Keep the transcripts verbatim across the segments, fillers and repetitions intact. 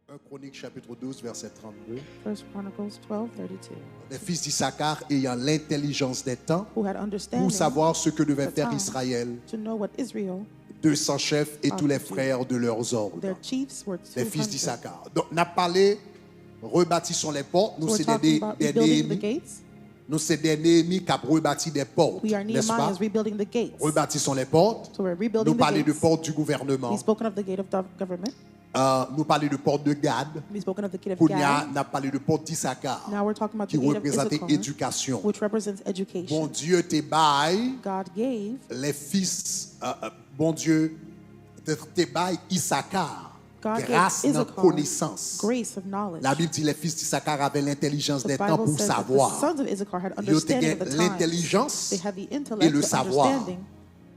Un Chroniques chapitre douze, verset trente-deux. First Chronicles twelve thirty-two. Les fils d'Issachar ayant l'intelligence des temps Who had pour understanding savoir ce que devait the faire time Israël, to know what Israel, deux cents chefs et tous les Entendu. frères de leurs ordres. Their chiefs were Les fils two hundred. d'Issachar. Donc, n ap pale rebati son les portes, nou So we're se talking dè about dè rebuilding the Neyemi. Gates. Nou se dè Neyemi k ap rebati des portes, We are n'est-ce pas? Nehemiahs rebuilding the gates. Rebati son les portes. So we're Nou rebuilding the pale de gates. Porte du gouvernement. We've spoken of the gate of the government. Euh, nou pale de Porte de Gad. We've spoken of the gate of Kounye a, Gad. N ap pale de Porte d'Issachar, Now we're talking about ki the gate of reprezante Issachar, edikasyon. Which represents education. Bondye te bay God gave les fils, euh, euh, Bondye te, te bay Isakar God gave gras nan Issachar konesans. Grace of knowledge. La Bible dit les fils d'Issachar avaient l'intelligence The des temps Bible pour says that the savoir. Sons of Issachar had Yo te understanding gen of the times. L'intelligence They had the et intellect, le the savoir. Understanding.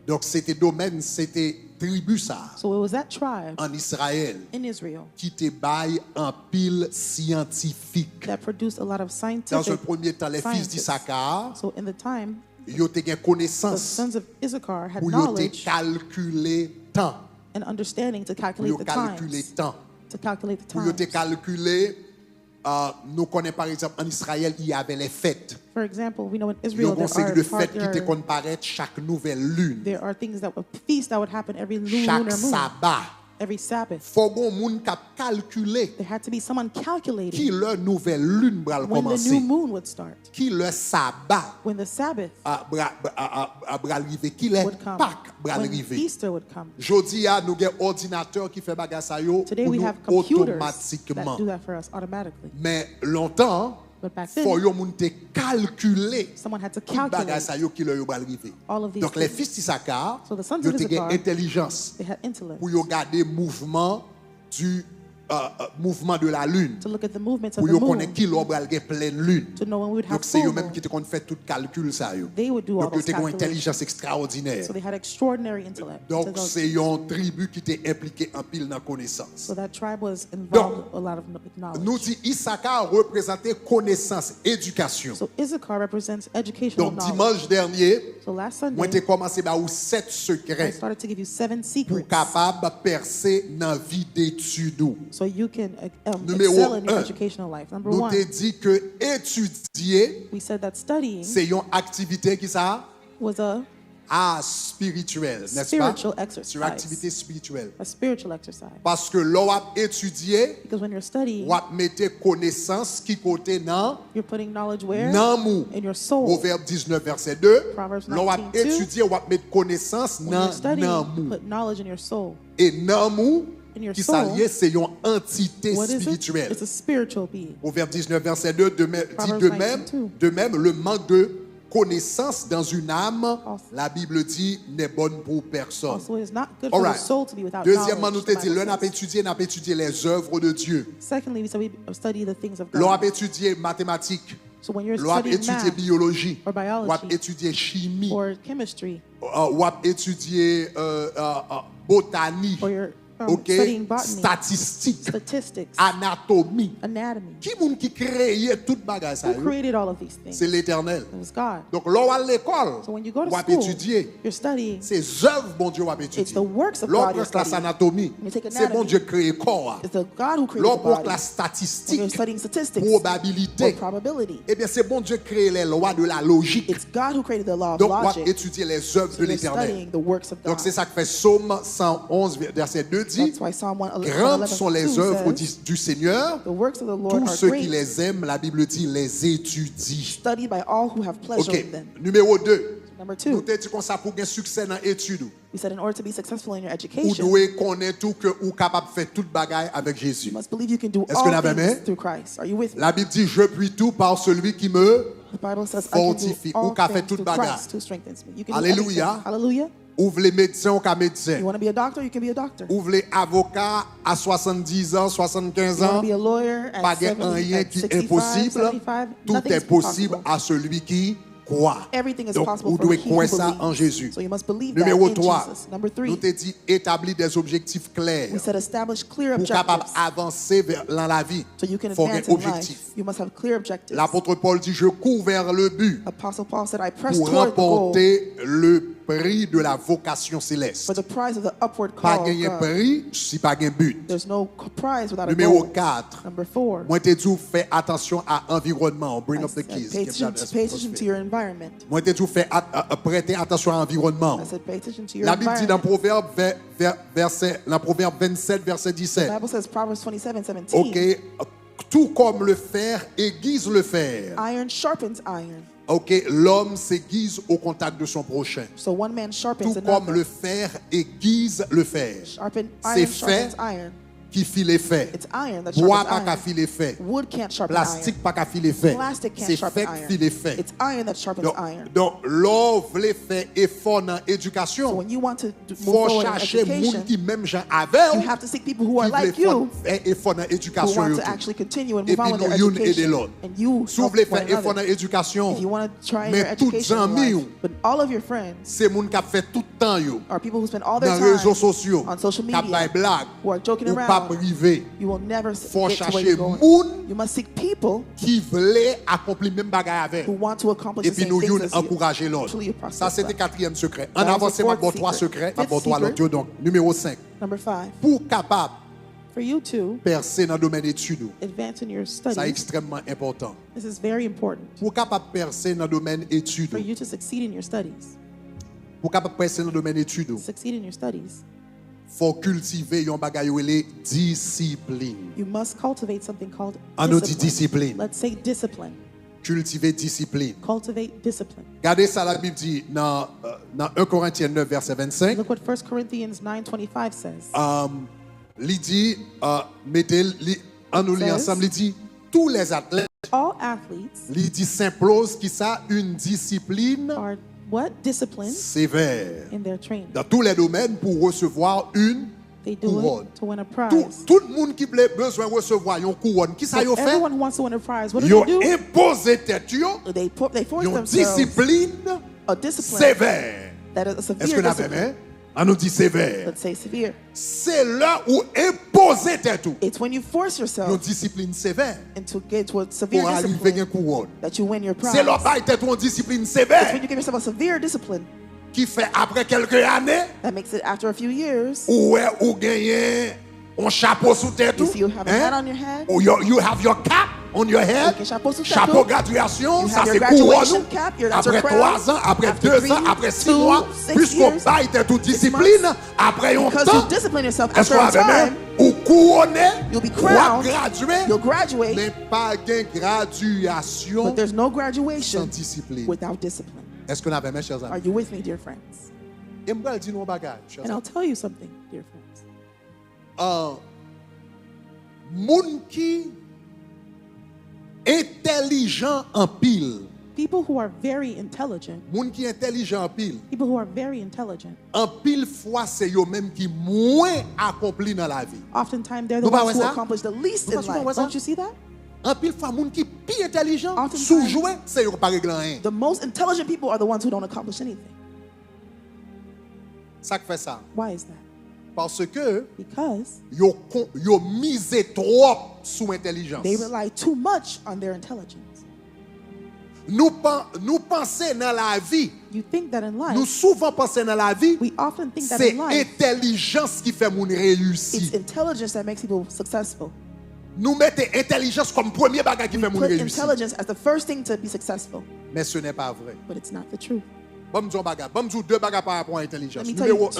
Donk se te domèn, se te tribi sa So it was that tribe an Israël in Israel ki te bay anpil syantifik. That produced a lot of Dans scientific un premier temps, les fils scientists. D'Issachar, So in the time, yo te gen The konesans sons of Issachar had Pou yo te Knowledge kalkile tan. And understanding to Pou calculate yo the kalkile times. Tan. To calculate the Pou yo te times. Kalkile, euh, nou konnen pa egzanp an Israël, il y avait les fêtes. For example, we know in Yo Israel gon there seri are, de part- fèt ki te there, konn parèt chak nouvèl lin, there are things that were feasts that would happen every lu- chak lunar moon, Saba. Every Sabbath. Fò gon moun k ap kalkile There had to be someone calculating ki lè nouvèl lin pral When the kòmanse, new moon would start. Ki lè Saba When the Sabbath a, bra- a, a, a, a pral rive, ki lè Would come. Pak pral When rive. Easter would come. Jodi a, nou gen òdinatè ki fè bagay sa yo Today pou we nou have computers that otomatikman. Do that for us automatically. Men lontan, But back then, fò yon moun te kalkile Someone had to tout bagay calculate sa yo ki lè yo pral rive. All of these Donk, les things. fils d'Issachar, So the sons yo of te gen Issachar, entèlijans They had intellect pou yo gade mouvman du, euh, euh, mouvman de la lune, to look at the movements of pou the yo konnen moon, ki lè w pral gen plèn lin. To know when we would have Donk, se yo full menm moon. Ki te konn fè tout kalkil sa yo. They would do all Donk, yo those te gen yon calculations. Entèlijans ekstraòdinè. So they had extraordinary intellect. Donk, Intelligence. Se yon tribi ki te enplike anpil nan konesans. So that tribe was Donk, involved a lot of kno- knowledge. Nou di Isaka reprezante konesans, edikasyon. So Issachar represents educational Donk, knowledge. Dimanch dènye, So last mwen Sunday, te kòmanse ba ou sèt I sekrè started to give you seven pou secrets kapab pèse nan vi detid ou. So you can uh, um, Numéro excel in your un, educational life. Number Nou one, te di ke etidye we said that studying se yon aktivite ki sa was a a spirityèl, n'est-ce pas? Spiritual exercise. Se yon aktivite spirityèl. A spiritual exercise. Paske lè w ap etidye, Because when you're studying, w ap mete konesans ki kote nan you're putting knowledge where? Nanm ou. In your soul. Pwovèb diznèf, vèsè de. Proverbs Lè w ap nineteen two. etidye, w ap mete konesans When you're nan studying, nanm ou. Put knowledge in your soul. E nanm ou, In your ki sa l soul, ye, se yon antite What is it? Spirityèl. It's a spiritual being. Pwovèb diznèf, vèsè de, de mè- di Proverbs de même, nineteen two. De même, le manque de connaissance dans une âme, Also. La Bible dit, n'est bonne pour personne. Also, it is not good for Alright. the soul to be without Dezyèmman, knowledge, nou the te di, Bible lè n ap says. Etidye, n ap etidye les œuvres de Dieu. Secondly, we said we study the things of Lè w ap God. Etidye matematik, So when you're lè w ap studying Etidye math biyoloji, or w ap biology etidye chimi, or chemistry w ap etidye euh, euh, euh, botani, or you're um, ok, studying botany, statistik, statistics, anatomi. Anatomy. Ki moun ki kreye tout bagay sa Who yo? Created all of these things? Se Letènèl. It was God. Donk, lè w al lekòl, So when you go to w ap school, etidye. You're studying. Se zèv Bondye w ap etidye. It's the works of Lè w God you're pran klas studying. Anatomi, When you take se Bondye anatomy, k kreye kò a. It's the God who Lè created w the pran body. Klas statistik, When you're studying statistics pwobabilite, or probability, ebyen, se Bondye k kreye les lois de la logique. It's God who created the law of Donk, w ap logic. Etidye les œuvres So de you're L'Éternel. Studying the works of God. Donk, se sa k fè Sòm san onz, vèsè de di, That's why Psalm one eleven Grandes sont les two œuvres says, du, du Seigneur. The works of the Lord Tous are ceux qui great, les aiment, la Bible dit, les étudient. Studied by all who have pleasure Ok, in them. Nimewo de. Number Nou two, te di konsa pou gen siksè nan etid ou. We said in order to be successful in your Ou education, dwe konnen tou ke ou kapab fè tout bagay avèk Jezi. You must believe you can do Est-ce que all n ap things amen? Through Christ. Are you with me? La Bib di, je puis tout par celui qui me The Bible says, I can do fortifie. All Ou ka fè things tout through bagay. Christ who strengthens me. You can do Alelouya. Everything. Hallelujah. Ou vle medsen, ou ka medsen. You want to be a doctor? You can be a doctor. Ou vle avoka a swasanndis an, swasannkenz You want an, to be a lawyer pa at gen seventy, anyen at ki sixty-five, enposib. seventy-five? Tout Nothing est is possible impossible. À celui qui croit. Everything is Donk, possible ou for dwe he who kwè sa believes. An Jezi. So you must believe that Nimewo in twa, Jesus. Number three, nou te di etabli des objectifs clairs. We said establish clear Pou w kapab objectives. Avanse vè- nan lavi. So you can Fò w gen advance in life. Objektif. You must have clear objectives. L'apôtre Paul dit, je cours vers le but Apostle Paul said, I press pour toward the goal remporter le Prix de la vocation céleste. For the prize of the upward Pa call genyen of God. Pri si pa gen but. There's no c- prize without a Nimewo goal. Kat. Number four. Mwen te di w fè atansyon a anviwònman w. Bring I up the said, keys. pay attention, pay attention to your environment. Mwen te di w fè at, a, a, prete atansyon a anviwònman w. I said, pay attention to your Labib di nan environment. Pwovèb vè- vè- vèsè nan Pwovèb vennsèt vèsè The disèt. Bible says, Proverbs twenty-seven seventeen. Ok. Tout comme le fer aiguise le fer. Iron sharpens iron. Ok. L'homme s'aiguise au contact de son prochain. So one man sharpens Tout comme another. Le fer aiguise le fer. Sharpen, Se iron fè sharpens iron. Ki file fè. It's iron that Bwa sharpens pa ka iron. File fè. Wood can't sharpen Plastik iron. Pa ka file fè. Plastic can't Se sharpen fè k iron. File fè. It's iron that sharpens Donk, iron. donk lè w vle fè efò nan So edikasyon, when you want to d- move fò w forward in chache moun education, ki menm jan avè you w, have to seek people who are ki vle like fò, you, fè efò nan who edikasyon want yo to tou. Actually continue and move on Epi with nou their youn ede education. Lòt. And you Si w help vle fè one efò another. Nan edikasyon, If you want to try your men tout education in zanmi life, w, but all of your friends, se moun k ap fè tout tan yo are people who spend all their nan time rezo sosyo, on social k ap bay media, blag, who are joking ou p ap around, rive. You will never Fò w get to where chache you're going. Moun You must seek people ki vle akonpli menm bagay avè who w. Want to accomplish the Epi same nou things youn as you. Ankouraje lòt. Truly you prosper Sa se te yourself. Katriyèm sekrè. That Ann was the avanse, m ap fourth ba w twa secret. Sekrè, m ap Fifth ba w twa lòt secret. Yo. Donk, nimewo senk. Number five. Pou w kapab For you to pèse nan domèn etid ou, advance in your sa studies. Ekstrèmman enpòtan. This is very important. Pou w kapab pèse nan domèn etid For ou, you to succeed in your studies. Pou w kapab pèse nan domèn etid ou, Succeed in your studies. Fò w kiltive yon bagay yo rele disiplin. You must cultivate something called Ann nou di discipline. Disiplin. Let's say discipline. Kiltive disiplin. Cultivate discipline. Gade sa Labib di nan, euh, nan en Korentyen nèf vèsè vennsenk. Look what First Corinthians nine twenty-five says. Um, li di, uh, mete li, ann nou li Says, ansanm, li di, tous les athlètes, All athletes li di, s'imposent ki sa, une discipline are what? Discipline sévère In their training. Dans tous les domaines pour recevoir une They do couronne. It to win a Tout, prize. Tout moun ki vle bezwen resevwa yon kouwòn, ki sa So yo fè? Everyone who wants to win a prize, what do Yo they do? Enpoze tèt yo They, put, they force yon themselves disiplin a discipline sevè. That is a severe Èske n ap discipline. Amen? Ann nou di sevè. Let's say severe. Se lè ou enpoze tèt ou It's when you force yon yourself disiplin sevè into get to a severe pou w rive discipline gen kouwòn. That you win your prize. Se lè w bay tèt ou yon disiplin It's when sevè you give yourself a severe discipline ki fè apre kèlke ane, that makes it after a few years. Ou wè ou genyen yon chapo sou tèt You ou. See you have a hat on your head. Ou you, you have your cap on your head. Ou gen chapo sou tèt Chapo ou. Gradyasyon, You sa have se your kouwòn graduation ou. Cap, your, that's your Apre crown. Twa zan, apre After de three, zan, apre two, sis mwa, six piske w years, bay tèt ou six disiplin months, apre yon Because tan. You discipline yourself after Èske w a avè m? Time. Ou kouwone, You'll be w ap crowned. Gradye, You'll graduate. Men pa gen gradyasyon But there's no graduation san disiplin. Without discipline. Èske n avè m, chè zanmi? Are you with me, dear friends? E m pral di nou yon bagay, chè And I'll zanmi. Tell you something, dear friends. Ah, moun ki entèlijan anpil. People who are very intelligent. Moun ki entèlijan anpil. People who are very intelligent. Anpil fwa se yo menm ki mwen akonpli nan lavi. Oftentimes they're the ones who accomplish the least in life. Don't you see that? Anpil fwa moun ki pi entèlijan sou jwe se yo ki pa regle anyen. The most intelligent people are the ones who don't accomplish anything. Sa k fè sa? Why is that? Paske yo, yo mize twòp sou entèlijans. They rely too much on their intelligence. Nou, pan, nou panse nan lavi. You think that in life, nou souvan panse nan lavi. We often think that in life, entèlijans ki fè moun reyisi. It's intelligence that makes people successful. Nou mete entèlijans kòm premye bagay ki fè moun reyisi. Intelligence as the first thing to be successful. Men se nè pa vre. But it's not the truth. Ban m di yon bagay. Ban m di w de bagay pa rapò a entèlijans. Nimewo en,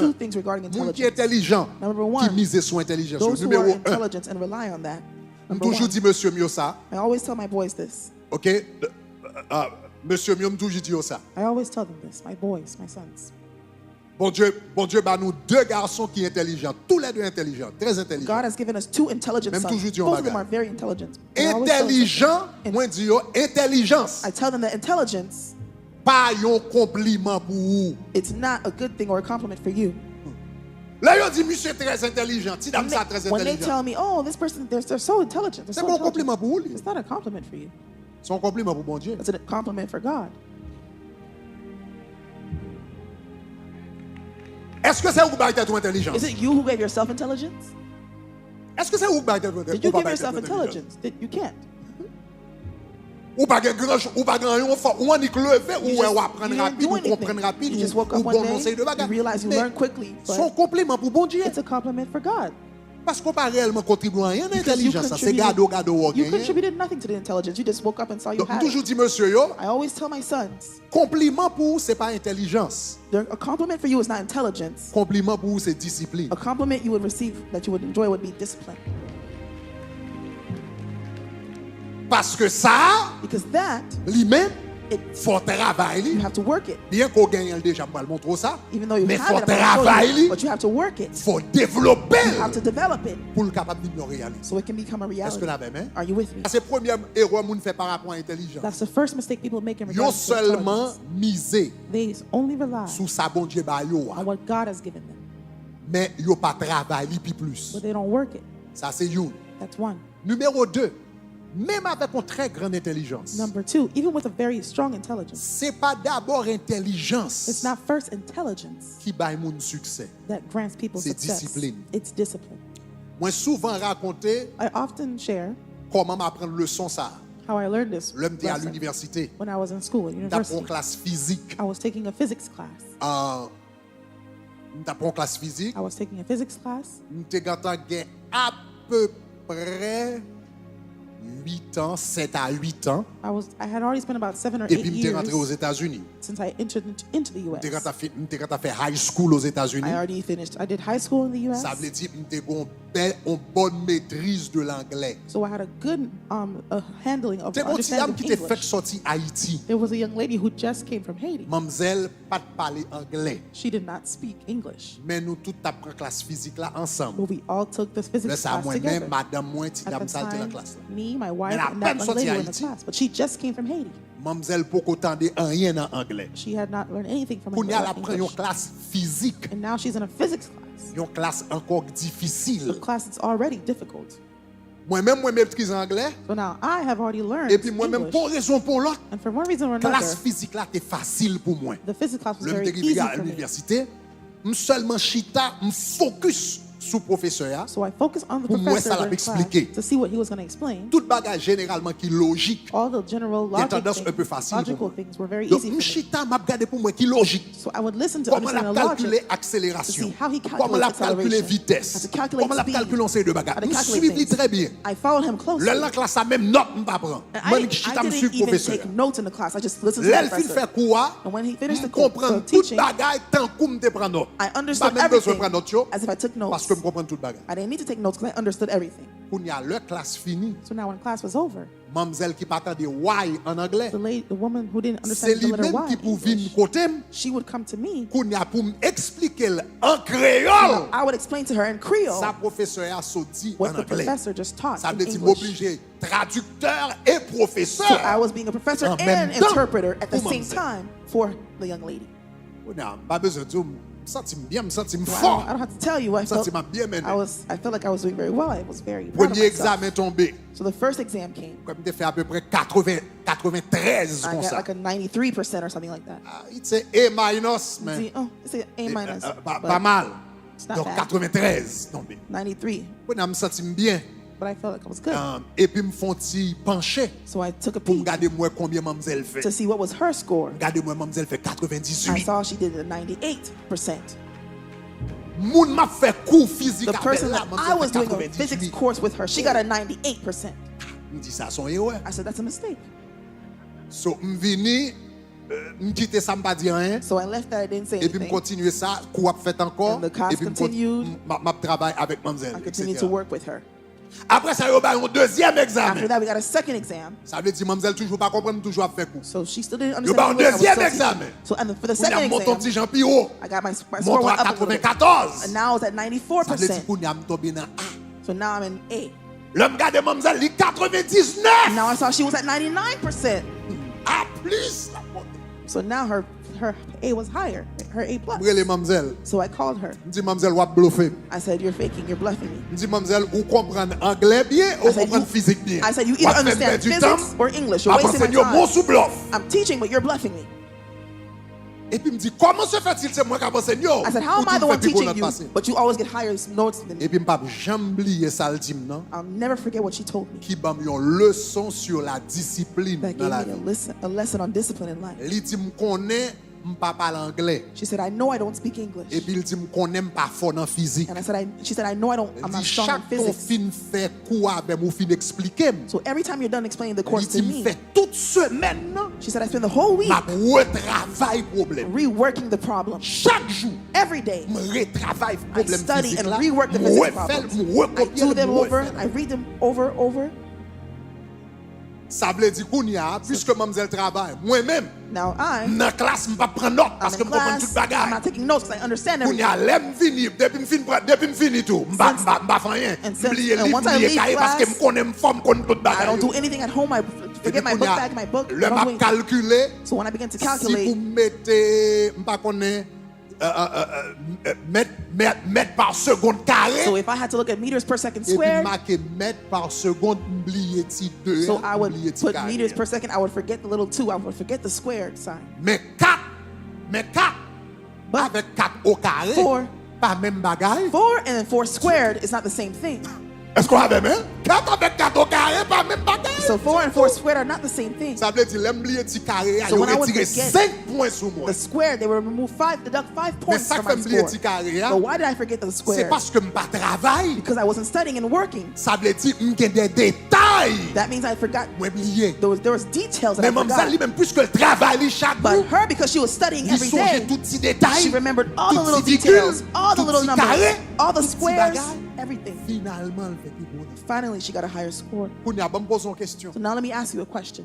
moun ki entèlijan ki mize sou entèlijans yo. Nimewo en, m toujou di mesye m yo sa. I always tell my boys this. Ok? Uh, mesye m yo, m toujou di yo sa. I always tell them this, my boys, my sons. Bondye, Bondye ba nou de gason ki entèlijan. Toulède entèlijan, trè entèlijan. God has given us two intelligent sons. Men m toujou di yon bagay. Entèlijan, mwen di yo, entèlijans pa yon konpliman pou ou. It's not a good thing or a compliment for you. Lè yo di misye trè entèlijan, ti dam sa trè entèlijan. When they tell me, oh, this person, they're, they're so intelligent. Se pa yon konpliman pou ou li. It's not a compliment for you. Se yon konpliman pou Bondye. It's a compliment for God. Èske se ou ki bay tèt ou entèlijans? Is it you who gave yourself intelligence? Èske se ou ki bay tèt ou entèlijans? Did you give yourself intelligence? That you can't. Ou pa gen gran, ou pa gen anyen w fè, ou annik leve, ou wè w aprann rapid, ou konprann rapid, ou, ou bon nan seri de bagay. Men se yon konpliman pou Bondye. Paske w pa reyèlman kontribye anyen nan entèlijans lan. Se gade w gade w genyen. Donk, m toujou di mesye yo, konpliman pou ou, se pa entèlijans. Konpliman pou ou, se disiplin. Paske sa a, li menm, fò w travay li. Byenke w genyen l deja, m pral montre w sa. Men fò w travay li, fò w devlope l pou l kapab vin yon reyalite. Èske n avè m? Sa se premye erè moun fè pa rapò a entèlijans. Yo sèlman mize sou sa Bondye ba yo a. Men yo pa travay li pi plis. Sa se youn. Nimewo de, menm avèk yon trè grann entèlijans, se pa dabò entèlijans ki bay moun siksè. Se disiplin. Mwen souvan rakonte kòman m aprann leson sa a. Lè m te al inivèsite, m t ap pran yon klas fizik. Ah, m t ap pran yon klas fizik. M te gentan gen apeprè uit an, sèt a uit an. Epi m te rantre Ozetazini. M te gentan fin, m te gentan fè high school Ozetazini. Sa vle di m te gen yon bèl, yon bòn metriz de langlè. Te gen yon ti dam ki te fèk sòti Ayiti. Manmzèl pa t pale anglè. Men nou tout t ap pran klas fizik la ansanm. Lè sa a, mwen menm, madanm mwen, ti dam sa a te nan klas la. Men l apèn sòti Ayiti. Manmzèl poko tande anyen nan anglè. Kounye a, l ap pran yon klas fizik. Yon klas ankò k difisil. Mwen menm, mwen metrize anglè. Epi mwen menm, pou yon rezon ou pou yon lòt, klas fizik la te fasil pou mwen. Lè m te rive a inivèsite, m sèlman chita, m fokis sou pwofesè a pou m wè sa l ap eksplike. Tout bagay jeneralman ki lojik gen tandans enpe fasil pou mwen. Donk, m chita, m ap gade pou m wè ki lojik. Kòman l ap kalkile akselerasyon? Kòman l ap kalkile vitès? Kòman l ap kalkile yon seri de bagay? M swiv li trè byen. Lè l nan klas la, menm nòt m pa pran. Mwen menm ki chita, m swiv pwofesè a. Lè l fin fè kou a, m konprann tout bagay tankou m te pran nòt. M pa menm bezwen pran nòt yo, paske m konprann tout bagay. Kounye a, lè klas fini, manmzèl ki pa tande Y ann anglè, se li menm ki pou vin kote m. Kounye a, pou m eksplike l an kreyòl sa pwofesè a sot di ann anglè. Sa vle di m oblije tradiktè e pwofesè an menm tan pou manmzèl. Kounye a, m pa bezwen di w, m santi m byen, m santi m fò. M santi m ap byen mennen. Premye egzamen tonbe. Kwè m te fè apeprè katreven, katreventrèz konsa. Ah, it's a A minus, man. Pa mal. Donk, katreventrèz tonbe. Kounye a, m santi m byen. Epi m fè yon ti panche pou m gade m wè konbyen manmzèl fè. M gade m wè manmzèl fè katrevendizuit. Moun m ap fè kou fizik avè l la, manmzèl fè katrevendizuit. M di, sa se yon erè. So, m vini, euh, m kite sa, m pa di anyen. Epi m kontinye sa, kou ap fèt ankò. Epi m, m ap travay avèk manmzèl, etsetera. Apre sa, yo ba yon dezyèm egzamen. Sa vle di manmzèl toujou pa konprann, m toujou ap fè kou. Yo ba yon dezyèm egzamen. Kounye a, m monte yon ti jan pi wo. Monte a katrevenkatòz. Sa vle di kounye a, m tonbe nan A. Lè m gade manmzèl, li katrevendiznèf. A plis l ap monte. M rele manmzèl. M di, manmzèl, w ap blofe m. M di, manmzèl, ou konprann anglè byen, ou konprann fizik byen. W ap fè m pèdi tan m, w ap ansenye m, ou sou blòf. Epi m di, "Comment se fait-il se mwen k ap ansenye w? I said, "How Ou am I toujou the fè one pi gwo teaching nòt you, pase m." But you always get higher notes than me?" Epi m p ap janm bliye sa l di m nan, I'll never forget what she told me. Ki ban m yon leson sur la discipline That nan gave me a lavi. lesson, a lesson on discipline in life. Li di m konnen m pa pale anglè. She said, "I know I don't speak English." Epi l di m konnen m pa fò nan fizik. And I said, I, she said, "I know I don't, I'm Li not di strong chak in tan w physics." fin fè kou avè m, ou fin eksplike m. So every time you're done explaining the Li course to di m me, fè tout semèn nan, she said, "I spend the whole week. M ap retravay pwoblèm. Reworking the problem. Chak jou, Every day, m retravay I pwoblèm study fizik and la, rework the m physical refè l, problems. M I rekopye do l, them M over, refè I l. Read them over, over." Sa vle di kounye a, piske manmzèl travay, mwen menm, Now I, m nan klas, m p ap pran nòt I'm paske in m konprann class, tout bagay. I'm not taking notes 'cause I understand Kounye a, everything. Lè m vini, depi m fin pran, depi m fini tou, m pa, m Since- pa, m pa fè anyen. and M since- bliye and liv, once m I bliye leave kaye paske class, m konnen m fò, m konn tout I bagay. don't do Yo. Anything at home. I forget my Epi book kounye a, bag, my book. Lè I m don't ap do anything. kalkile, So when I begin to si calculate, pou m mete, m pa konnen, euh, euh, euh, euh, mèt, mèt, mèt pa segond kare. So if I had to look at meters per second Epi m squared, make mèt pa segond, m bliye ti de so a, I m would bliye ti put kare meters a. Per second, I would forget the little two. I would forget the squared sign. Men kat, men kat But avèk kat o kare, four- pa menm bagay. Four and then four squared is not the same thing. Èske w avè m? Kat avèk kat o kare pa menm bagay. So four and four squared are not the same thing. Sa vle di, lè m bliye ti kare a, So yo when I would retire forget senk pwen sou mwen. The square, they would remove five, deduct five Men points sa from k fè my m bliye score. ti kare a, But why did I forget the se square? Paske m pa travay. Because I wasn't studying and working. Sa vle di, m gen de detay. That means I forgot. Mwen bliye. There was, there was details that I Men manmzèl li forgot. Menm, puiske l travay li chak But jou, her, because she was studying li every sonje day, tout ti detay, she remembered all the tout little ti details, vikil, all the tout little ti numbers, kare, all the tout ti squares, bagay. Everything. Finalman, l fè pi bon nòt. Finally, she got a higher score. Kounye a, ban m poze yon kesyon. So now let me ask you a question.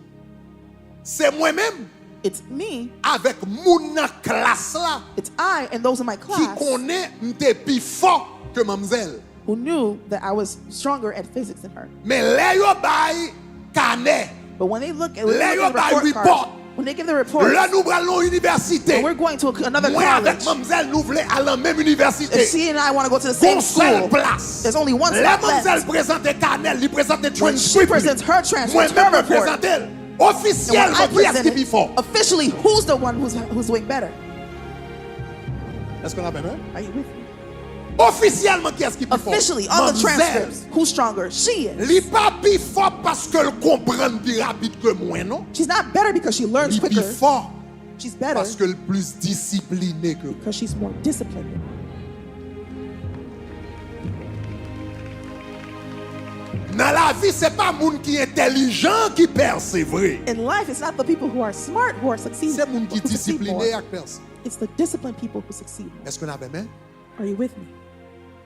Se mwen menm It's me avèk moun nan klas la It's I and those in my ki class konnen m te pi fò ke manmzèl. Who knew that I was stronger at physics than her. Men lè yo bay kanè, But when they look at lè yo bay report report, card, when they give the report, lè nou pral nan yon inivèsite, and we're going to another mwen avèk college. Manmzèl nou vle al nan menm inivèsite. If she and I want to go to the same Gon sèl school, plas. There's only one Lè spot Manmzèl left. Prezante kanè l, li prezante When she transkrip li. Presents her transcript, Mwen menm her mwen report, prezante l. And when I Ofisyèlman, kiyès present ki pi it, fò? Officially, who's the one who's who's doing better? Èske n ap menm? Are you with me? Ofisyèlman, kiyès ki pi fò? Officially, on the Manmzèl. Transcripts, who's stronger? She is. Li pa pi fò paske l konprann pi rapid ke mwen, non. She's not better because she learns Li pi quicker. Fò She's better paske l plis disipline ke mwen. Because she's more disciplined than me. Nan lavi, se pa moun ki entèlijan ki pèse vre. In life, it's not the people who are smart who are succeeding. Se moun ki Who succeed disipline more. Ak pèse. It's the disciplined people who succeed more. Èske n ap menm? Are you with me?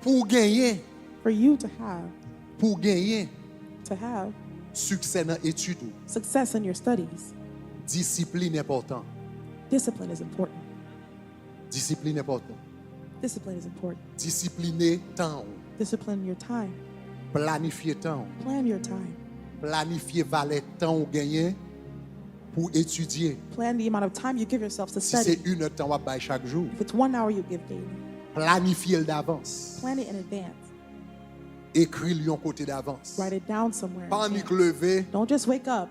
Pou w genyen, For you to have, pou w genyen to have siksè nan etid ou, success in your studies, disiplin enpòtan. Discipline is important. Disiplin enpòtan. Discipline is important. Disipline tan w. Discipline your time. Planifye tan w. Plan your time. Planifye valè tan w genyen pou etidye. Plan the amount of time you give yourself to Si se study. Inèdtan w ap bay chak jou, If it's one hour you give daily, planifye l davans. Plan it in advance. Ekri l yon kote davans. Write it down somewhere. Pa annik leve, Don't just wake up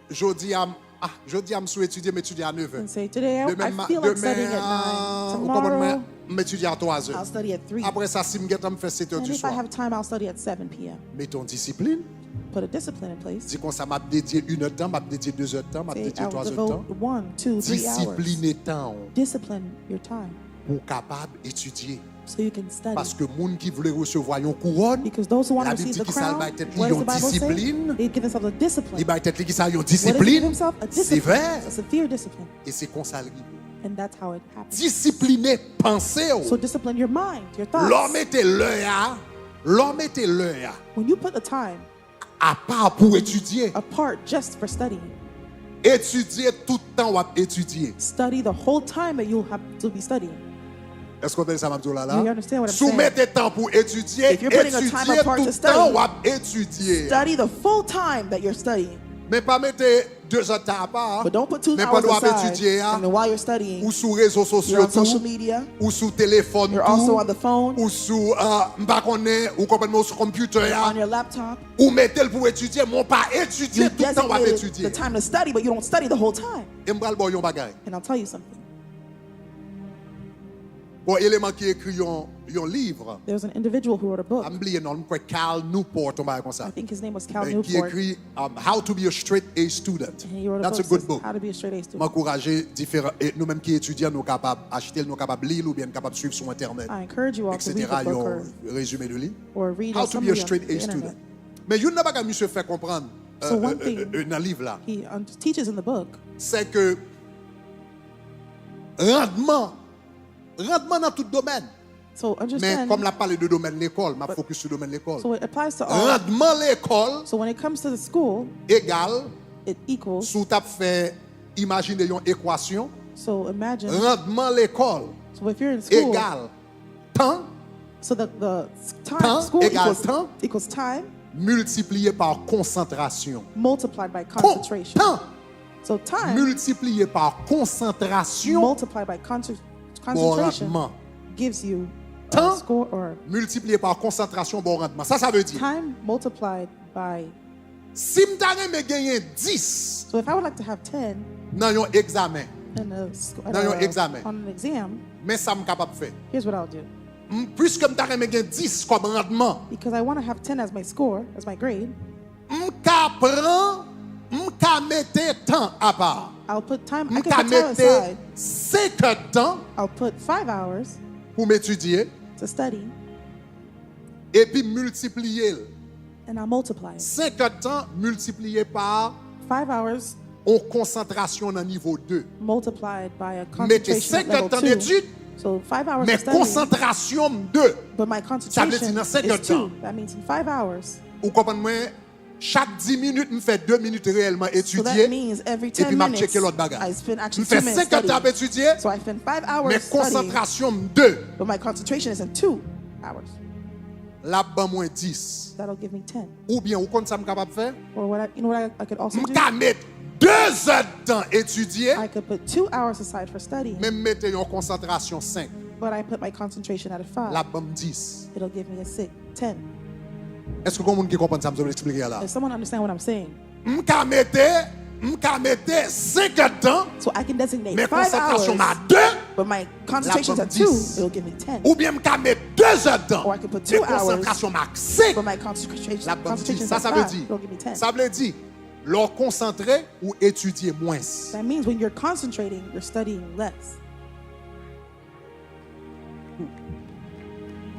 jodi a, m- ah, jodi a m sou etidye, m etidye a nevè. And say, "Today I, I Demen, ma- feel like studying at demen, nine. ou konprann mwen, Tomorrow, m etidye a twazè. I'll study at three. Apre sa, si m gentan, m fè sèt è And di if I swa. Have time, I'll study at seven p.m." Mete yon disiplin. Put a discipline in place. Di konsa, m ap dedye inèdtan, m ap dedye dezè tan, m ap Say, dedye "I'll twazè tan. Devote one, two, three hours." Disipline tan w Discipline your time pou w kapab etidye. So you can study. Paske moun ki vle resevwa yon kouwòn, Because those who want to Labib receive di the ki sa l crown, bay tèt li what does yon the Bible say? Disiplin. They give themselves a discipline. Li bay tèt li ki sa yon What does he give disiplin himself? A discipline. sevè. A severe discipline. E se konsa l rive. And that's how it happens. Disipline panse w. So discipline your mind, your thoughts. Lè w mete lè a, lè w mete lè a, When you put the time apa pou etidye. Apart just for studying, Etidye tout tan w ap etidye. Study the whole time that you'll have to be studying. Èske w tande sa m ap di w la la? You understand what I'm Si w saying? Mete tan pou etidye, If you're putting a time etidye apart to tout tan study, w ap etidye. Study the full time that you're studying. Men pa mete dezè tan apa. But don't put two Men hours pandan w ap aside. Etidye a, And then while you're studying, ou sou rezo you're sosyo on social tou, media, ou sou telefòn you're also tou, on the phone, ou sou, uh, m pa konnen, ou konprann mwen, ou sou konpitè a, on your laptop. Ou mete l pou etidye, men w pa etidye You tout tan w ap designated etidye. The time to study, but you don't study the whole time. E m pral ba w yon bagay. And I'll tell you something. Bon, eleman ki ekri yon, yon liv. There was an individual who wrote a book. M bliye non l, m kwè Cal Newport, yon bagay konsa. I think his name was Cal Eh, ki Newport. Ekri um, How to Be a Straight A Student. And he wrote a That's a book good says book. How to Be a Straight A M Student. Ankouraje diferan, e nou menm ki etidyan, nou kapab achte l, nou kapab li l, oubyen n kapab swiv sou entènèt, I encourage you all to read the et cetera. book Yon or, rezime de li. Or read How a to be a summary on straight the A student. internet. Men youn nan bagay misye fè konprann So euh, one euh, thing euh, euh, nan liv la, He um, teaches in the book. Se ke randman, randman nan tout domèn. So Men understand. Kòm l ap pale de domèn lekòl, m ap But- fokis sou domèn lekòl. So it applies to all. Randman lekòl So when it comes to the school, egal it equals. Si w t ap fè, imajine yon ekwasyon, So imagine. Randman lekòl So if you're in school, egal tan so the, the s- time Tan school egal equals, tan. Equals time Miltipliye pa konsantrasyon. Multiplied by Kon- concentration. Tan So time miltipliye pa konsantrasyon. Multiplied by con- Bon concentration randman. Gives you a Tan score or miltipliye pa konsantrasyon, bon randman. Sa, sa vle di. Time multiplied by. Si m ta renmen genyen dis So if I would like to have ten nan yon egzamen, in a, sc- at Nan yon a- egzamen. On an exam, men sa m kapab fè. Here's what I'll do. M- Piske m ta renmen gen dis kòm randman, Because I want to have ten as my score, as my grade, m ka pran, m ka mete tan apa. I'll put time, I M can ka put time mete aside. Senkèd tan I'll put five hours pou m etidye, to study, epi m miltipliye l. And I'll multiply it. Senkèd tan miltipliye pa Five hours yon konsantrasyon nan nivo de. Multiplied by a M mete concentration at senkèd level tan two. Detid, So five hours men of studying, konsantrasyon m de. But my Sa vle di concentration nan senkèd is two. Tan. That means in five hours. Ou konprann mwen? Chak dis minit, m fè de minit reyèlman So etidye, that means every epi ten m ap minutes, tcheke lòt bagay. I spend actually M fè two minutes senkèd tan ap studying. Etidye, So I spend five men hours studying, konsantrasyon m de. But my concentration is in two hours. L ap ban mwen dis. That'll give me ten. Oubyen, ou konn sa m kapab fè? Or what I, you know what I, I could also M do? ka met de zèdtan etidye, I could put two hours aside for studying, men m mete yon konsantrasyon senk. But I put my concentration at a five. L ap ban m dis. It'll give me a six, ten. Èske gen moun ki konprann sa m sot eksplike a la? Does someone understand what I'm saying? M ka mete, m ka mete senkèd tan, So I can designate men five konsantrasyon m a hours, de. But my concentration's L ap at ban two, dis. It'll give me ten. Oubyen m ka met de zèdtan, Or I can put two men hours, konsantrasyon m ak senk. But my concentration, L ap ban m concentration dis. is Sa, at sa vle five. Di, It'll give me ten. Sa vle di, lè w konsantre, ou etidye mwens. That means when you're concentrating, you're studying less.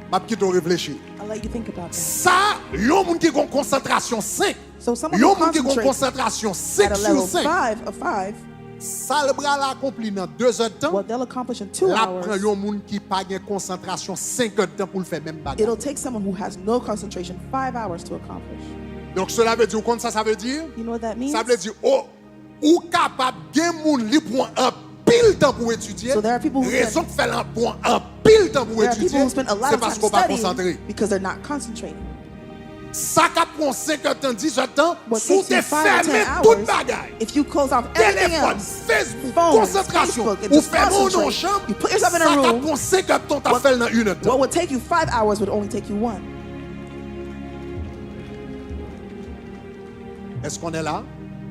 M ap kite w reflechi. I'll let you think about that. Sa, yon moun ki gon konsantrasyon senk. So someone Yon who moun ki gon concentrates konsantrasyon senk at a sou level senk. five of five, Sa l pral akonpli nan de zèdtan, what they'll accomplish in two l ap pran hours, yon moun ki pa gen konsantrasyon senkèd tan pou l fè menm bagay. It'll take someone who has no concentration five hours to accomplish. Donk, sela vle di, ou konn sa sa vle di? You know what that means? Sa vle di, o, ou kapab gen moun li pran anpil tan pou etidye. So there are people who can- Rezon k fè l pran anpil tan pou There are people etidye, who spend a lot se of time paske w pa konsantre. Studying because they're not concentrating. Sa k ap pran senkèd tan, dis zèdtan, What si w takes you te five to ten fèmen tout hours, bagay, If you close off everything telefòn, else, Facebook, phones, konsantrasyon, Facebook, and ou just fèmen w nan yon concentrate, chanm, you put yourself in a sa k ap room, pran senkèd tan, w t ap what- fè l nan inèdtan. What would take you five hours would only take you one. Èske w la?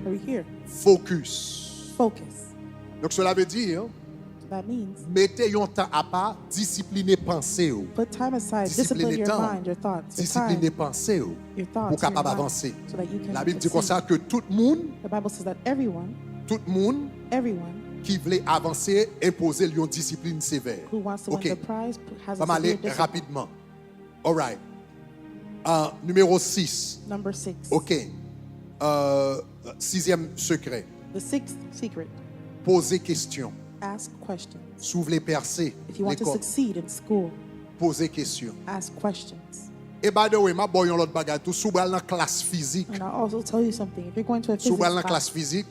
Are we here? Focus. Focus. Donk, sela vle di, That means mete yon tan apa, disipline panse w. Put time aside, Disipline discipline your tan. Mind, your thoughts, your Disipline time, panse w your pou thoughts, your kapab mind, avanse. So that you can Labib di succeed. Konsa ke tout moun, The Bible says that everyone, tout moun everyone ki vle avanse, enpoze l yon disiplin sevè. Who wants to Ok. Win the prize has a Ban m ale severe discipline. Rapidman. Alright. Uh, nimewo sis. Number six. Ok. Uh, sizyèm sekrè. The sixth secret. Poze kesyon. Ask questions. Si w vle pèse If you want to lekòl, succeed in school, poze kesyon. Ask questions. E by the way, m ap ba w yon lòt bagay tou. Si w pral nan klas fizik, And I'll also tell you something. If you're going to a si w pral physics nan klas class, fizik,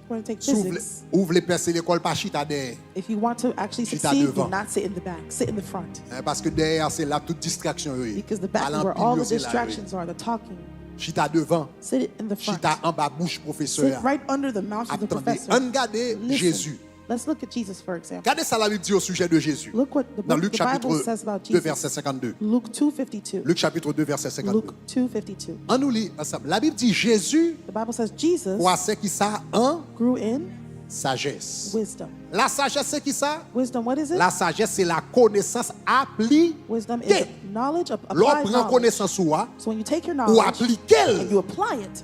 going to take si w vle, physics, ou vle pèse lekòl, pa chita dèyè. If you want to actually Chita succeed, devan. Do not sit in the back. Sit in the front. Eh, paske dèyè a, se la tout distraksyon yo ye. Because the back Pale is where anpil all yo, the se la yo ye. Distractions are, the talking. Chita devan. Sit in the front. Chita anba bouch pwofesè Sit a. Right under the mouth of Ap the tande. Professor. Ann gade Listen. Jezi. Let's look at Jesus, for example. Gade sa Labib di osijè de Jezi. Look what the, Nan book, Lik the Bible chapit says about de, Jesus. Vèsè senkannde. Luke two fifty-two. Lik chapit de, vèsè senkannde. Luke two fifty-two. Ann nou li ansanm. Labib di Jezi The Bible says Jesus kwase ki sa an grew in Sajès. Wisdom. Lasajès se ki sa? Wisdom, what is it? Lasajès se la konesans aplike. Wisdom is knowledge of Lè w applied pran knowledge. Konesans ou a, So when you take your ou knowledge aplike l and you apply it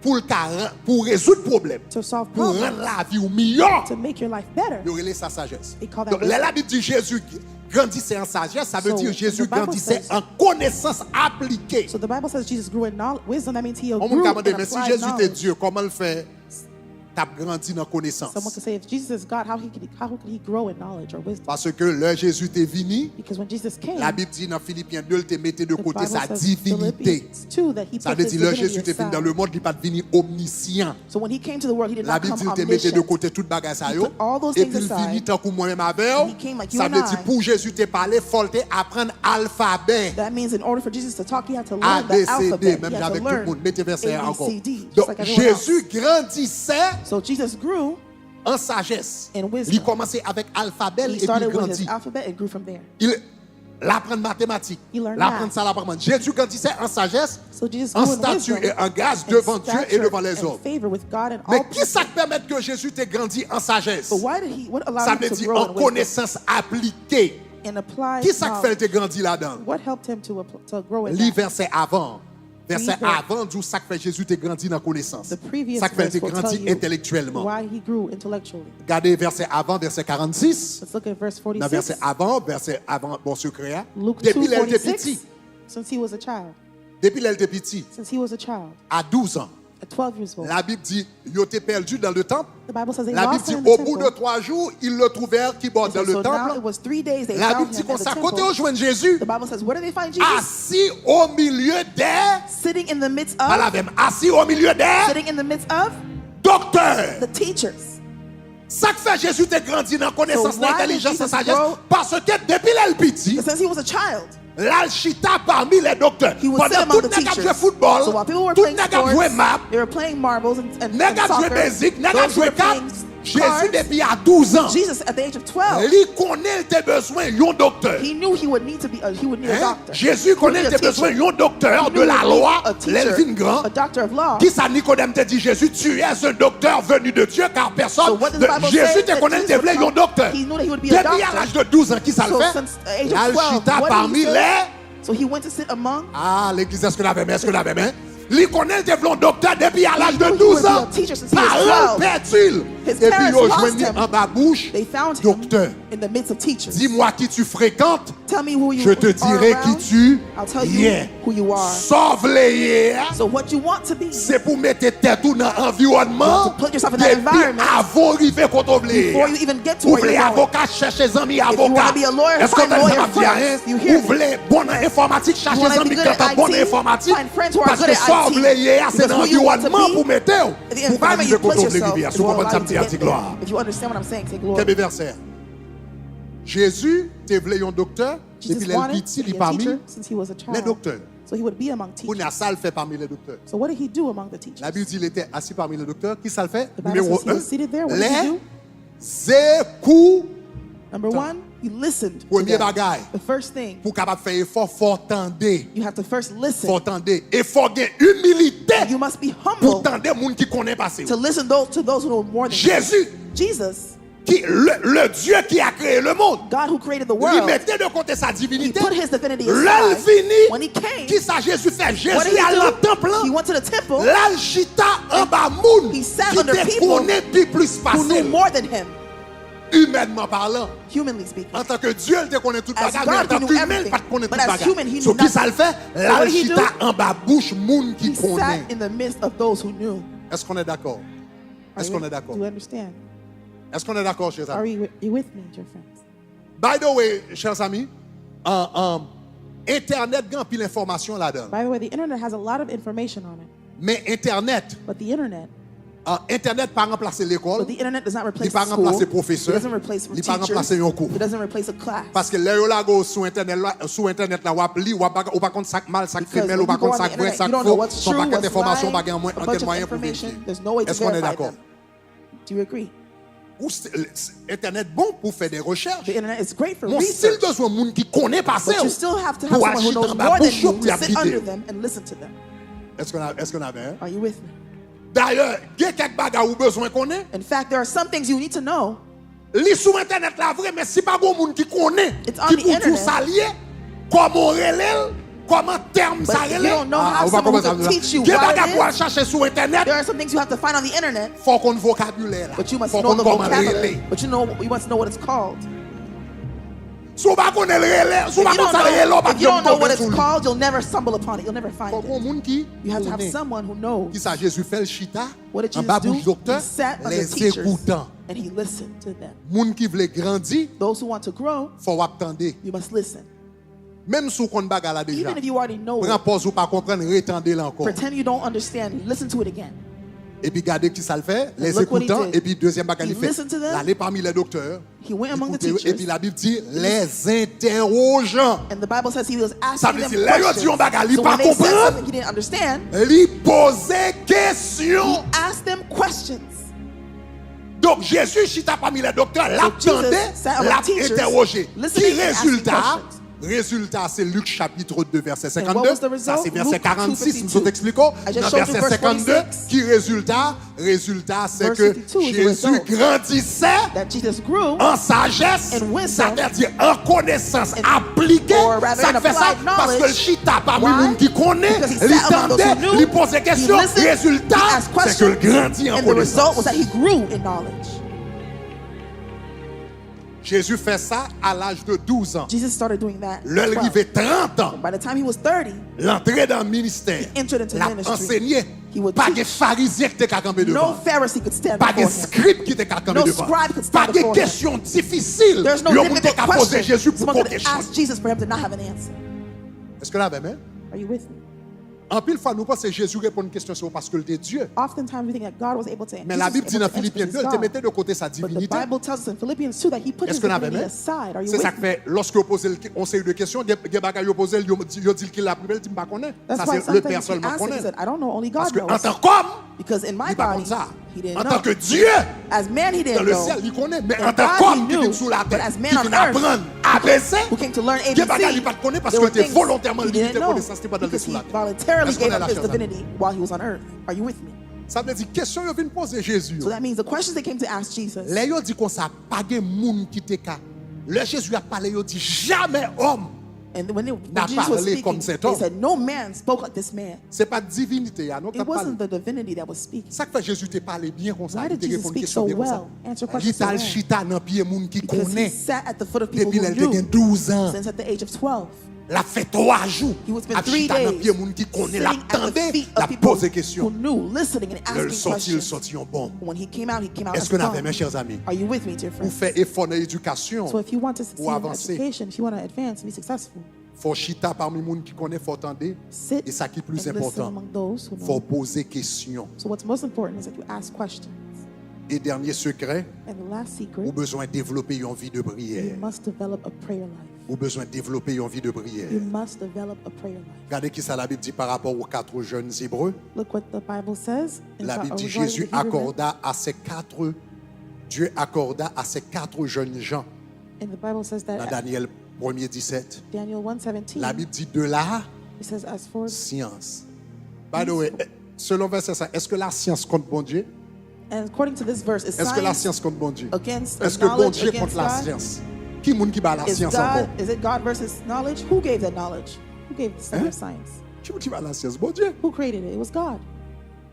pou l ka ran- pou rezoud pwoblèm, to solve pou rann problems, lavi w miyò, to make your life better, yo rele sa sajès. They call that Donk, lè wisdom. Labib di Jezi grandisè an sajès, sa vle So, di when Jezi the Bible grandisè says- an konesans aplike. So the Bible says Jesus grew in knowledge, wisdom. That means he Yon moun grew ka in mande, men si applied Jezi te knowledge. Dye, kòman l fè t ap grandi nan konesans? Someone could say, if Jesus is God, how he could, how could he grow in knowledge or wisdom? Paske lè Jezi te vini, Because when Jesus came, Labib di nan Filipyen de, l te mete de the kote Bible sa says divinite. Philippians two that he Sa put vle his di, lè divinity Jezi te vin nan aside. Le Monde, li pa t vini omnisyan. So when he came to the world, he did not Labib come di, l te mete de omniscient. Kote tout bagay sa He yo, put all those epi things l vini aside. Tankou mwen menm avè And w. he came like you Sa and vle di, I. Pou Jezi te pale, fò l te aprann alfabè. That means in order for Jesus to talk, he had to A, learn B, the C, D, alphabet. menm He jan had to avèk tout learn moun. Mete vèsè a A, B, ankò. C, D, just Donk, like everyone else. Jezi grandisè So Jesus grew an sajès. In wisdom. Li kòmanse avèk alfabè l He epi l started with his grandi. Alphabet and grew from there. L aprann matematik. He learned L aprann math. Sa l aprann. Jezi grandisè an sajès, So Jesus an grew in stati wisdom e an gras and devan Dye e stature devan lèzòm. And favor with God and all Men people. Kisa k pèmèt ke Jezi te grandi an sajès? But why did he? What allowed Sa him vle to di grow an in wisdom? Konesans aplike. In applied Kisa k fè l knowledge. Te grandi ladan l? What helped him to appl- to grow in Li that? Vèsè avan. Vèsè Read the- Avan di w sa k fè Jezi te grandi nan konesans. The previous Sa k fè l verse te will tell grandi you entèlektyèlman. Why he grew intellectually. Gade vèsè avan, vèsè karannsis. Let's look at verse Nan vèsè forty-six. Avan, vèsè avan, bon sekrè a. Luke Depi lè l te two forty-six. Piti. Since he was a child. Depi lè l te piti. Since he was a child. A douz an. At twelve years old. Labib di, yo te pèdi l dan le tanp. The Bible says they Labib lost di, him in the au bout de temple. Trois jours, ils le trouvèrent qui bord It dans says, le so now it temple. Was three days they Labib found di him at the konsa, kote yo temple. Jwenn Jezi? The Bible says, where do they find Jesus? Assis au milieu des, Sitting in the midst of. Pale avè m, assis au milieu des Sitting in the midst of docteurs. The teachers. Sa k fè Jezi te grandi nan konesans, So nan why did entèlijans, nan Jesus sajès? Grow? Paske depi lè l piti, Since he was a child, l al chita pami lè doktè. He would sit Pandan among tout the nèg ap jwe teachers. Foutbòl, So while people were tout playing nèg ap jwe sports, mab, they were playing marbles and, and, nèg and ap jwe soccer. Bezik, nèg ap Those who jwe were playing kat, Jezi cards, depi a douz an, Jesus at the age of twelve, li konnen l te bezwen yon doktè. He knew he would need to be a, he would need a Hein? Doctor. Jezi konnen l te bezwen yon doktè de la lwa lè l vin gran. A doctor of law. Kisa Nikodèm te di Jezi? Tu es un docteur venu de Dieu, car personne. So what does the Bible Jezi say te that konnen l te Jesus vle was yon about? Doktè. He knew that he would be a Depi a doctor. Laj de douz an, kisa l So fè? Since the age L al of twelve, chita what did pami he say? lè. So he went to sit among. Ah, legliz, èske n avè m? Èske n avè m? Li konnen l te vle yon doktè depi a laj de douz an. Paran l pèdi l. Epi yo jwenn li anba bouch doktè. In the midst of teachers. Dis-moi qui tu fréquentes, Tell me who you je te dirai qui around. Tu I'll tell you es. Who you are. Sa w vle ye a, So what you want to be. Se pou mete tèt ou nan anviwònman To put yourself in that depi environment avan w rive kote w vle ye Before a. you even get to Ou where vle you're going. Avoka, chèche zanmi If you avoka. Wanna be a lawyer, Èske w find tande sa lawyer m ap di a, friends. Hein? You hear Ou vle bon nan enfòmatik, You chache Wanna be zanmi good k at ap bon nan I T, enfòmatik. Find friends who are good Paske sa w at vle ye a, I T. Se nan Because who you want to anviwònman pou be, mete w. The Pou pa environment rive you kote place w vle yourself rive a. is Si w what konprann allows sa you m to di a, get di there. glwa. If you understand what I'm saying, say glory. Kenbe vèsè a. Jezi te vle yon doktè. Jesus Depi lè l wanted piti, to li be a pami teacher since he was a child. Lè doktè. So he would be among teachers. Kounye a, sa l fè pami lè doktè? So what did he do among the teachers? Labib di li te asi pami lè doktè. Kisa l fè? The Bible Nimewo says he en, was seated there. What did he lè do? Zekou. Number one, he listened to Premye them. Bagay, The first thing, pou w kapab fè efò, fò w tande. You have to first listen. Fò w tande. E fò w gen imilite You must be pou humble tande moun ki konnen pase to w. Listen those, to those who know more than you. Jezi, Jesus, ki, le, le Dieu qui a créé le monde, God who created the li world, mete de kote sa he divinite. Put his divinity Lè l aside. Vini, When he came, kisa Jezi fè? What did Jezi he al do? Nan tanp lan. He went to the temple. L al chita anba moun He sat ki under te people konnen pi plis who pase knew l. More than him, Imènman palan, humanly speaking. Antanke Dye, l te konnen tout As bagay, men God, he knew antanke imen, l everything. Pa t konnen But tout as bagay. Human, he So, knew nothing. Kisa l fè? L So what al did he chita do? Anba bouch moun ki He konnen. Sat in the midst of those who knew. Est-ce qu'on est d'accord? Are Est-ce you, qu'on est d'accord? Do you understand? Est-ce qu'on est d'accord, chers Are amis? You, you with me, dear friends? By the way, chers amis, uh, um, entènèt gen anpil enfòmasyon ladan l. By the way, the internet has a lot of information on it. Men entènèt, But the internet, uh, entènèt pa ranplase lekòl, but the internet does not li replace pa school. ranplase pwofesè, It doesn't replace li pa teachers. Ranplase yon kou. It doesn't replace a class. Paske lè yo lage w sou entènèt la, sou entènèt la, w ap li, w ap pa, ou pa konn sa k mal, sa k Because fimèl, when ou pa you go konn on sa the k vrè, internet, sa you k don't know fo. What's Gon true, pakèt what's enfòmasyon, lying, pa gen anmwen- a bunch ankenn of mwayen pou information. Verifye. There's no way to Est-ce qu'on est verify d'accord? Them. Do you agree? Ou se- l- s- Entènèt bon pou fè de rechèch. The internet is great for Mon stil research. Bezwen moun ki konnen pase But you w still have to have pou al someone who chita knows anba more than bouch yo you pou y to ap sit under gide. Them and listen to them. Est-ce qu'on a- est-ce qu'on avait, hein? Are you with me? Dayè, gen kèk bagay ou bezwen konnen. In fact, there are some things you need to know. Li sou entènèt la vre, men si pa gen moun ki konnen, It's on ki the pou di w internet. Sa l ye, kòman w rele l, kòman tèm sa But if you rele. Don't know Ah, how ou pa someone konprann sa will m di teach you la. Gen what bagay it pou w al is, chache sou entènèt. There are some things you have to find on the internet. Fò w konn vokabilè la. But you must Fò w know konn the kòman l vocabulary. rele. But you know you must know what it's called. Si w pa konnen l rele, si w If pa you konn don't sa l rele, w know, p ap if you don't janm know tonbe what it's sou li. Called, you'll never stumble upon it. You'll never find Fò w gen yon it. Moun ki You have to have konnen. Someone who knows. Kisa Jezi fè? L chita What did anba Jesus do? Bouch doktè, He sat under lè teachers zekoutan. And he listened to them. Moun ki vle grandi, Those who want to grow, fò w ap tande. You must listen. Menm si w konn bagay la deja, Even if you already know pran it, pòz ou pa konprann, retande l ankò. Pretend you don't understand. Listen to it again. Epi gade kisa l fè, lè And look what he zekoutan, did. Epi dezyèm bagay li He fè, listened to them. L ale pami lè doktè, He went among the li koute yo, teachers. Epi Labib di, lè zentèwojan. And the Bible says he was Sa asking vle them di, lè yo di yon questions. Bagay li So pa when they said konprann, Something he didn't understand, Li poze kesyon. He asked them questions. Donk, Jezi chita pami lè doktè, l ap So Jesus tande, sat l among ap teachers, entèwoje. Ki Listening and asking rezilta? Questions. Rezilta, se Lik chapit de, vèsè And what was the senkann de. Sa result? Se vèsè Luke karansis, m sot two fifty-two. eksplike w. I just Nan showed you vèsè verse senkann de, twenty-six. Ki rezilta? Rezilta, se Verse ke fifty-two is the Jezi result. Grandisè That Jesus grew an sajès, in wisdom, sa vle di an konesans and, aplike. Or rather Sa in k fè sa? applied knowledge. Paske l chita pami Why? Moun ki konnen, Because he li sat among those tande, who knew, li poze he kesyon, listened, rezilta, he asked se ke l questions, grandi an and the result was konesans. That he grew in knowledge. Jezi fè sa a laj de douz an. Jesus started doing that. Lè l at rive twelve. Trant an, By the time he was thirty, l antre nan ministè, he entered into l ap ministry. Ansenye. He would Pa gen teach. Farizyen ki te ka kanpe No devan. Pharisee could stand Pa gen before him. Skrib ki te ka kanpe No devan. Scribe could Pa stand gen before him. Kesyon difisil There's no yon moun te difficult ka poze question. Jezi pou Someone poko could kesyon. Ask Jesus for him to not have an answer. Èske n avè m? Are you with me? Anpil fwa, nou panse Jezi reponn kesyon sa yo paske l te Dye. Oftentimes we think that God was able to Men Jesus Labib was di able nan to answer Filipyen because de, he's l te God. Mete de kote sa But the divinite. Bible tells us in Philippians two that he put his Èske n avè divinity m? Aside. Are you Se sa with k me? Fè, lòske yo poze l, on seri de kesyon, gen, gen bagay yo poze l, yo, yo di l ki l ap rive, l di, "M pa konnen." That's Sa why se le sometimes Pè he sèlman asked him, he konnen. said, "I don't know, only God Paske knows." Antan kòm, Because in my li pa konn body, sa. he didn't Antan know. ke Dye, As man, he didn't dans le know. Ciel, li konnen. Men And antan God, kòm he ki vin knew. sou latè, But as man ki on vin earth, aprann A B C, who came to learn A B C, gen bagay li pa t konnen paske there l were te things volontèman he limite didn't know konesans li pandan l te because sou he latè. voluntarily Èske w gave la, up his chèz ami? Divinity while he was on earth. Are you with me? Sa vle di, kesyon yo vin poze Jezi So yo. That means the questions they came to ask Jesus. Lè yo di konsa, pa gen moun ki te ka. Lè Jezi ap pale, yo di, "Jamè òm." And when, they, N a when Jesus was pale speaking, kòm sèt they òm. Said, "No man spoke like this man." Se pa t divinite a, non, k It ap pale. Wasn't the divinity that was speaking. Sa k fè Jezi te pale byen konsa, Why li did te Jesus reponn speak kesyon so byen konsa? Well? Answer Li questions t al so well? Chita nan pye moun ki Because he konnen sat at the foot of people depi who lè l te knew gen douz an. Since at the age of twelve. L ap fè twa jou He would spend ap three chita nan days pye moun ki konnen, l ap sitting at the tande, feet l of ap people poze who kesyon. Knew, listening and Lè l asking soti, l questions. Soti yon bòm. When he came out, he came out as Èske n avè one. M, chèz ami? Are you with me, dear Ou friends? Fè efò nan edikasyon So if you want to succeed pou in avanse. Education, if you want to advance and be successful, Fò w chita pami moun ki konnen, fò w tande. Sit E sa ki pli and listen enpòtan, among those who fò w know. Poze kesyon. So what's most important is that you ask questions. E dènye sekrè, And the last secret, ou bezwen devlope yon vi de priyè. You must develop a prayer life. Ou bezwen devlope yon vi de priyè. You must develop a prayer life. Gade ki sa Labib di pa rapò aux quatre jeunes Hébreux. Look what the Bible says in Labib regarding di the Jésus Hebrew men. Accorda à ces quatre, Dieu accorda à ces quatre jeunes gens. And the Bible says that Dans Daniel premier dix-sept. Daniel one seventeen, Labib di de la it says, as for science. By the way, eh, selon vèsè sa, èske la syans kont Bondye? And according to this verse, is Èske la science syans kont Bondye? Against Èske knowledge Bondye kont against la God? Syans? Ki moun ki ba la Is syans God, ankò? Is it God versus knowledge? Who gave that knowledge? Who gave the study Hein? Of science? Ki moun ki ba la syans? Bondye. Who created it? It was God.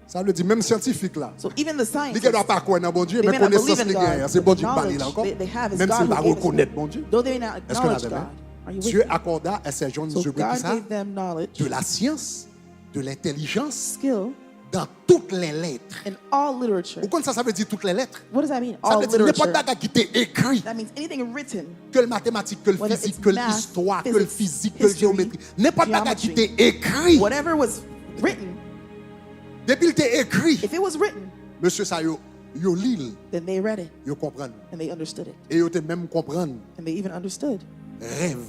Sa vle di menm syantifik la, So even the scientists, li gen dwa pa kwè nan Bondye, they men may not believe konesans in li God, genyen an, but se the Bondye ki ba li l knowledge ankò, they, they have is menm si God l who pa gave it to rekonèt them. Bondye. Though they may not Èske n acknowledge avè m? God. Are you with Dieu me? accorda à ces jeunes So Hébreux God ki sa? Gave them knowledge, De la science, de l'intelligence, skill, dans toutes les lettres. In all literature. Ou konn sa sa vle di toutes les lettres? What does that mean? Sa All vle di literature. Nenpòt bagay ki te ekri, That means anything written, ke l matematik, ke l whether fizik, it's ke l math, istwa, ke l physics, fizik, ke l history, jeyometri, nenpòt bagay ki te geometry, ekri, Whatever was written, depi l te ekri, if it was written, mesye sa yo, yo li l, then they read it yo konprann. And they understood it. E yo te menm konprann And they even understood rèv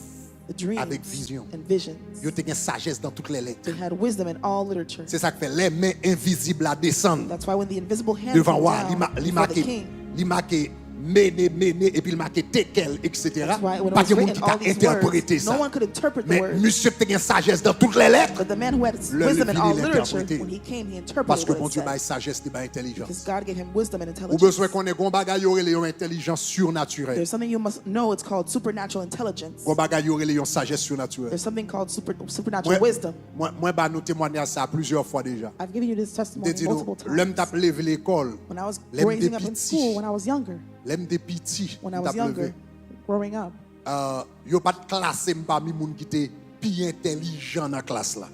the dreams avèk vizyon. And visions. Yo te gen sajès dans toutes les lettres. They had wisdom in all literature. Se sa k fè lè men envizib la desann That's why when the invisible hand devan came wa, li, down ma, li before the make, king, li make mennen, mennen, epi l make tekel, etsetera. Pa gen moun ki ka entèprete sa. Men misye te gen sajès nan tout lè lèt. Lè l vini, l entèprete. Paske Bondye bay sajès, li bay entèlijans. Ou bezwen konnen gon bagay yo rele yon entèlijans sirnatirèl. Gon bagay yo rele yon sajès sirnatirèl. Mwen, mwen ba nou temwanyaj sa plizyè fwa deja. M te di nou, lè m t ap leve lekòl, lè m te piti, lè m te piti, m t ap leve, ah, yo pa t klase m pami moun ki te pi entèlijan nan klas la.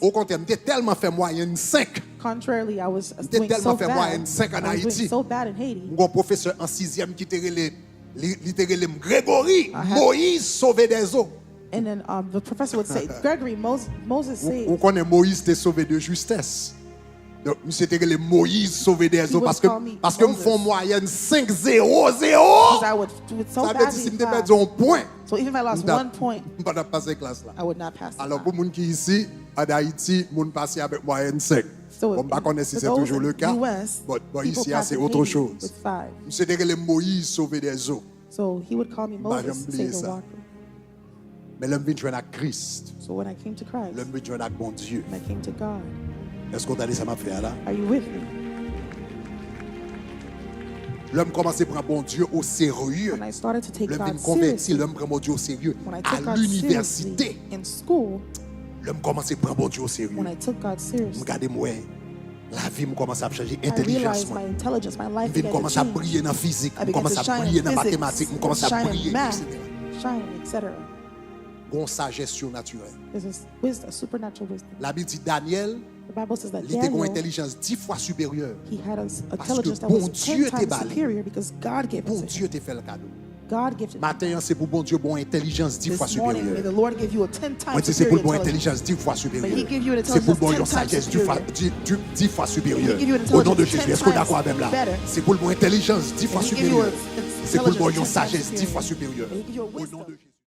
Okontrè, m te tèlman fè mwayèn senk. M te tèlman fè mwayèn senk ann Ayiti. M gon pwofesè an sizyèm ki te rele, li, li te rele m Gregory Moïse Sauvé des Eaux. And then, um, the professor would say, Gregory, Moses, Moses saved. Ou konnen Moyiz te sove de justès. Donk, misye te rele Moïse Sauvé des Eaux paske, paske m fè yon mwayèn senk zewo zewo. Sa vle di, si m te pèdi yon pwen, m pa t ap pase klas la. Alò, pou moun ki isi, ann Ayiti, moun pase avèk mwayèn senk. Bon, m pa konnen si se toujou le ka, but, but isi a, se autre chose. Misye te rele m Moïse Sauvé des Eaux. M pa janm bliye sa. Men lè m vin jwenn ak Kris, lè m vin jwenn ak Bondye, èske w tande sa m ap fè a la? Lè m kòmanse pran Bondye oserye, lè m vin konvèti, lè m pran Bondye oserye, a linivèsite, lè m kòmanse pran Bondye oserye, m gade, m wè lavi m kòmanse ap chanje, entèlijans mwen. M vin kòmanse ap briye nan fizik, m kòmanse ap briye nan matematik, m kòmanse ap briye, etsetera. Gon sajès sirnatirèl. Labib di Danyèl, li te gon entèlijans dis fwa siperyè. Paske Bondye te ba li. Bondye te fè l kado. Maten an, se pou Bondye ba w entèlijans dis fwa siperyè. Mwen di, se pou l ba w entèlijans dis fwa siperyè. Se pou l ba w yon sajès dis fwa, dis, dis, dis fwa siperyè. O non de Jezi, èske w dakò avè m la? Se pou l ba w entèlijans dis fwa siperyè. Se pou l ba w yon sajès dis fwa siperyè. O non de Jezi.